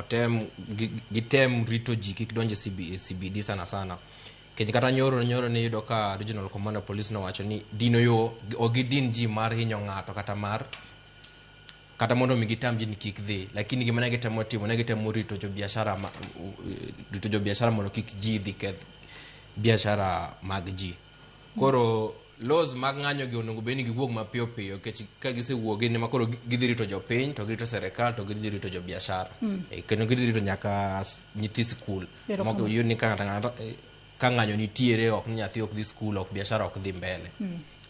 watem gitem rito ji kik donj e CBD sana sana. Nikech kata nyoro nyoro niyudo ka regional commander police nowacho ni dino yo ok gidin ji mar hinyo ng'ato kata mar kata mondo mi gitam ji ni kik dhi, lakini gima ne gitemo timo ne gitemo rito jobiashara ma, rito jobiashara mondo kik ji dhi keth biashara mag ji. Koro laws mag ng'anyo gi onego bed ni giwuog mapiyo piyo nikech ka gisewuok gin ema koro gidhi rito jopiny to girito serikal to gidhi rito jobiashara. Kendo gidhi rito nyaka nyithi sikul. Moko iyud ni ka ng'ato ang'ata ka ng'anyo nitiere ok ni nyathi ok dhi skul ok biashara ok dhi mbele.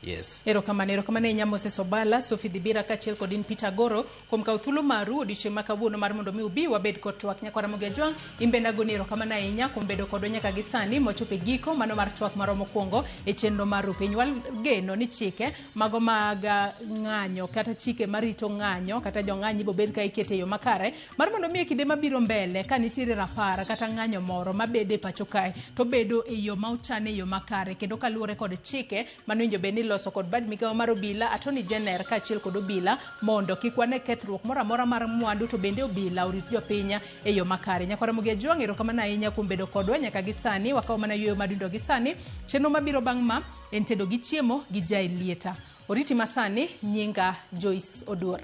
Yes. Erokamano, erokamano ahinya Moses Obala, Sophie Dhibira kaachiel kod in Peter Agoro kuom kawo thuolo maru odiochieng' ma kawuono mar mondo mi ubi wabed kod twak. Nyakwar Ramogi Ajwang', in bende agoni erokamano ahinya kuom bedo kodwa nyaka gi sani mwachopo e giko mano mar twak marwa mokwongo e chenro mar Rupiny. Wageno ni chike mago mag ng'anyo kata chike marito ng'anyo kata jong'anyo ibobed ka iketo e yo makare mar mondo mi e kinde mabiro mbele ka nitiere rapar kata ng'anyo moro mabedo e pacho kae to obedo e yo ma ochan e yo makare kendo kaluwore kod chike manowinjo bed ni iloso kod bad migawo mar obila, Attorney General kaachiel kod obila mondo kik wane kethruok moro amora mar mwandu to bende obila orit jopiny e yo makare. Nyakwar Ramogi Ajwang' erokamano ahinya kuom bedo kodwa nyaka gi sani. Wakawo mana yueyo madundo gi sani. Chenro mabiro bang' ma en tedo gi chiemo gi Jael Lieta. Oriti masani, nyinga Joyce Oduor.